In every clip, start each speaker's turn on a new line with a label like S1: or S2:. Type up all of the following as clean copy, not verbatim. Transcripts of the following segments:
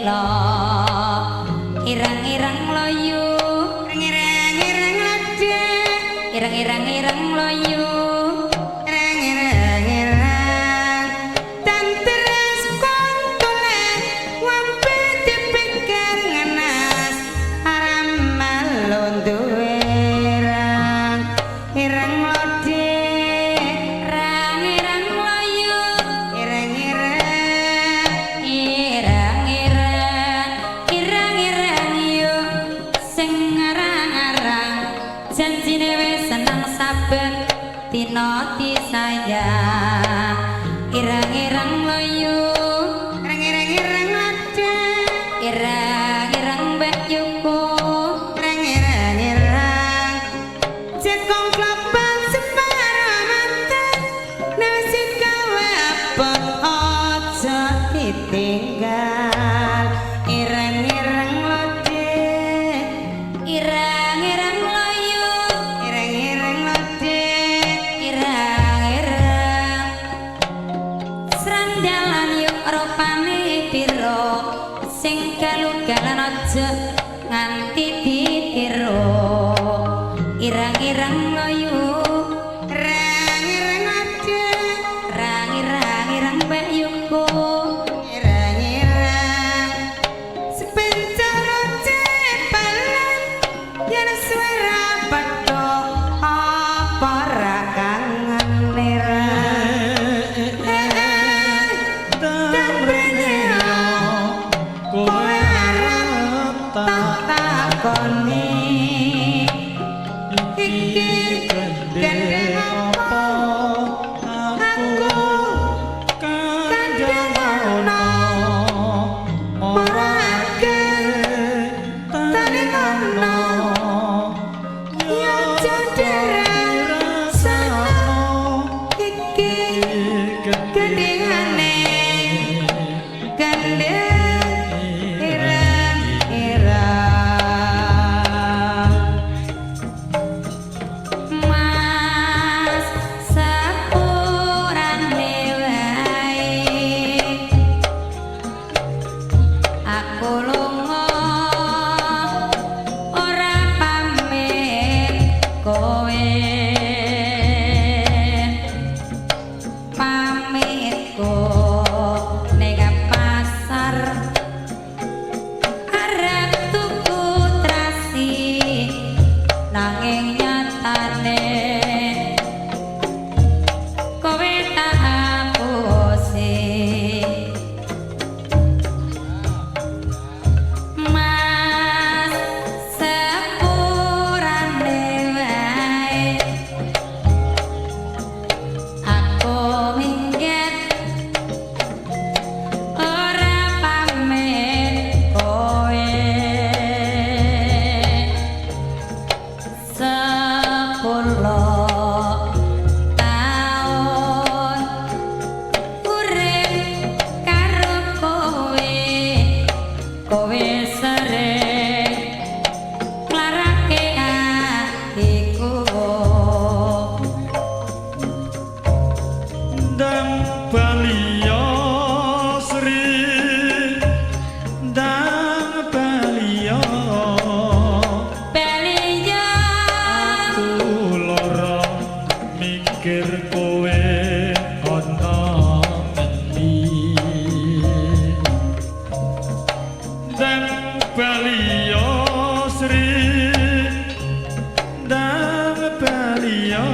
S1: jendela ireng-ireng loyo
S2: ireng-ireng lade
S1: ireng-ireng loyo
S2: ireng-ireng dan terus kontole wampe dipikir ngenas aram malu duwe ireng ireng lode
S1: ireng-ireng loyo
S2: ireng-ireng
S1: ireng-ireng ireng-ireng yo sing ngarang-arang janjine wis seneng saben dina disayang ireng-ireng loyo
S2: ireng-ireng ireng lade
S1: ireng-ireng mbak yuku
S2: ireng-ireng ireng cekong klopan separo manten nasi gawe abot aja ditinggal ireng-ireng lode
S1: ireng-ireng loyo
S2: ireng-ireng lode
S1: ireng-ireng srandalan yuk rupane piro sing galugalan aja nganti ditiru ireng-ireng loyo
S2: ireng-ireng lode
S1: ireng-ireng ireng mbak yuku
S2: ireng-ireng sepencoro cepalan yen suara peto apa ra kangen ireng
S3: Tamrene kowe arep
S2: tak takoni
S3: iki gendeng apa aku kandhanono marake taningono
S2: ya dirasakno iki gendengane gendeng ireng ireng.
S1: Mas sepurane wae aku lunga ora pamit kowe pamitku ning pasar arep tuku trasi nanging nyatane kowe tak apusi. Mas sepurane wae aku minggat ora pamit kowe 10 taun urip karo kowe kowe sering nglarake atiku.
S3: Ndang baliyo Sri, ndang baliyo
S1: Baliyo
S3: aku lara mikir kowe ana ngendi. Ndang baliyo Sri, ndang baliyo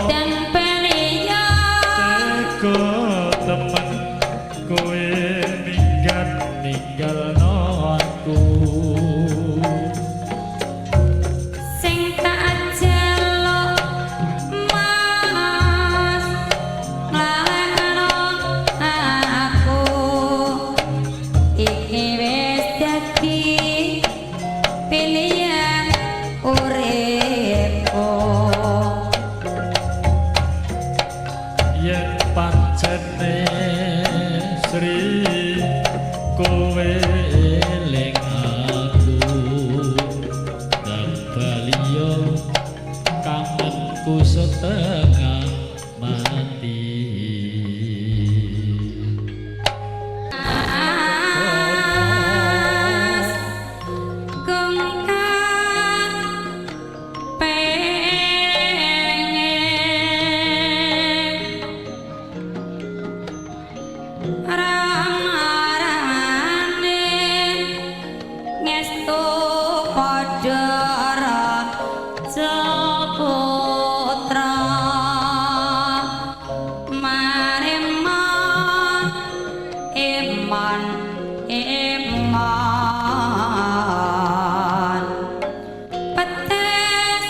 S1: dan baliyo
S3: tega temen kowe minggat ninggalno aku.
S1: Sing tak jaluk Mas nglalekno aku iki wis dadi pilihan uripku.
S3: Yen pancene Sri kowe eling aku.
S1: Ngestu padha raja putra mareman eman eman petes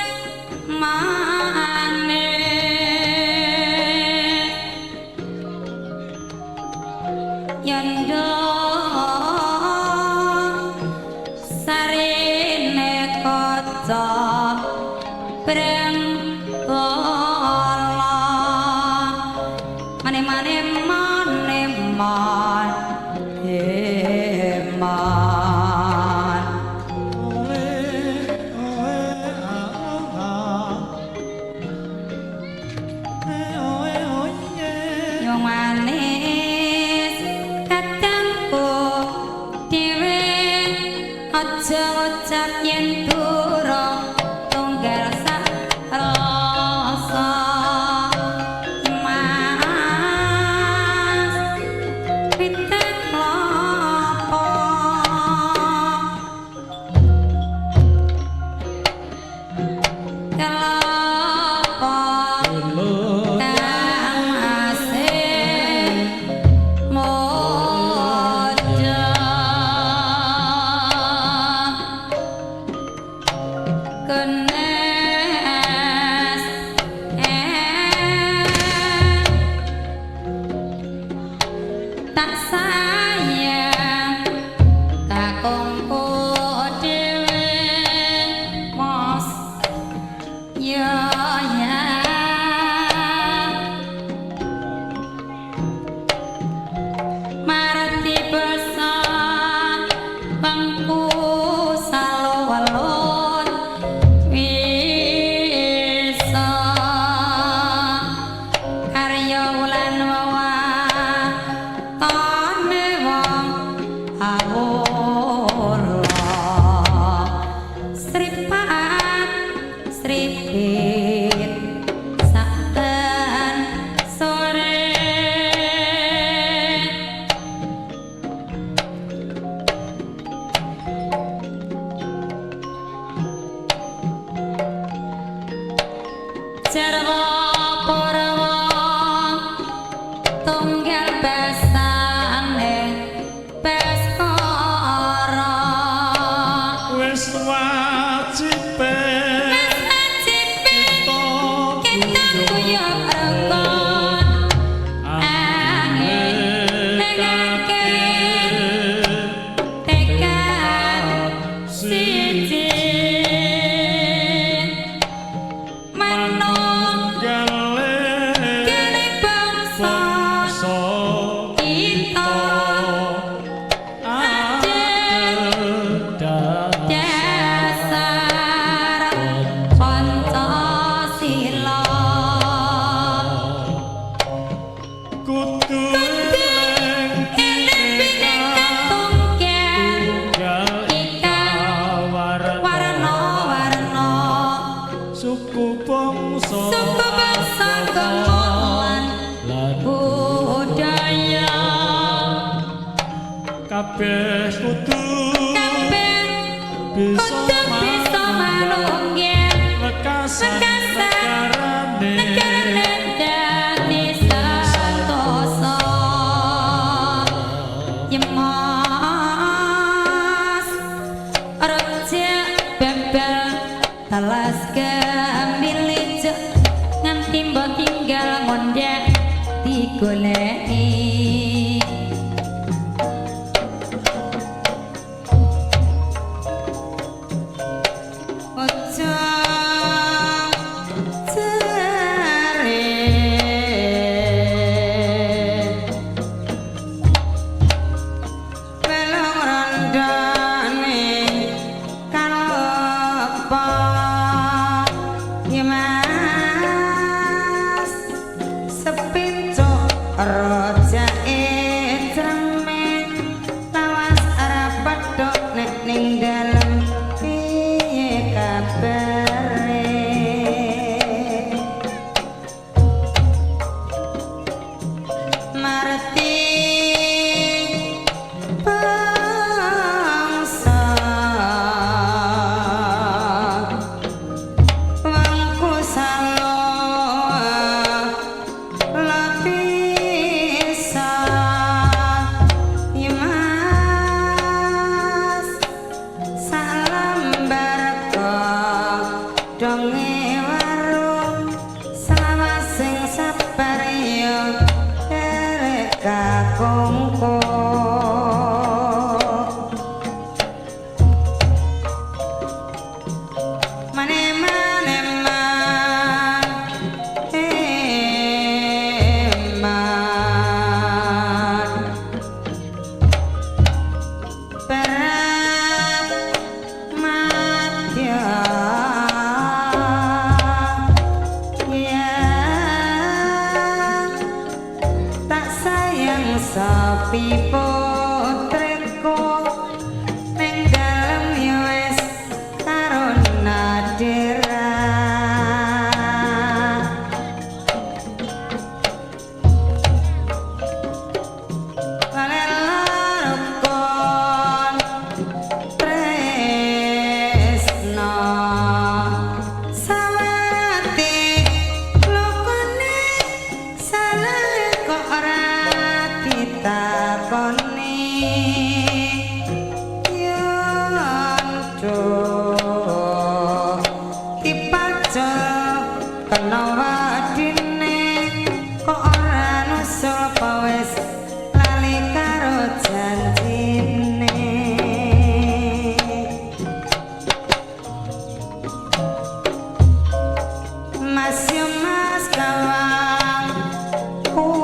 S1: manis yendo sarene kaca brengkola mane-mane mane-man eman
S3: Oe oe ah oe oe
S1: yo manis kadangku dhewe aja ngucap yen durung tunggal sak rasa mas pitek klopo kelapa kang asih mojo kenes tak sayang kakungku dhewe mos yo ya marti basa pangku salowalon wisa karya wulan wawatane wong awula sripat sripit saben sore. Jarwa purwa tunggal basane baskara
S3: wis wajibe
S1: wis wajibe
S3: kita
S1: kita guyub rukun angin nengake tekad siji manung kene bangsa kita dasar Pancasila
S3: kudu
S1: eling bineka tunggal ika warna-warna
S3: suku bangsa
S1: suku bangsa agama lan
S3: lan
S1: budaya
S3: kabeh kudu
S1: kabeh
S3: bisa
S1: kudu bisa manunggal
S3: wekasan
S1: Wekasan
S3: negarane
S1: negarane dadi santosa Nyemas rojak bebel telas kemilih nganti mbok tinggal ngondek digoleki.
S2: Ojo jare belong rondone kalepa Mas sepinco rojake creme lawas ora pedhok nek ning dalem piye kabare marti bangsa donge waru sawasing sabar yo derek kakungku. Mane mane man eman berat madya ya tak sayang sapi putriku ning dalem ya wis karo nadira. Lalelorokon tresno sawate lokone salah kok ora ditakoni yen dipacul kena wadine kok ora nusul apa wis lali karo janjine. Mas yo mas kawang kuwa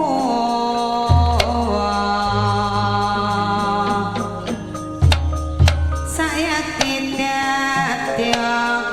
S2: saya tidak tiap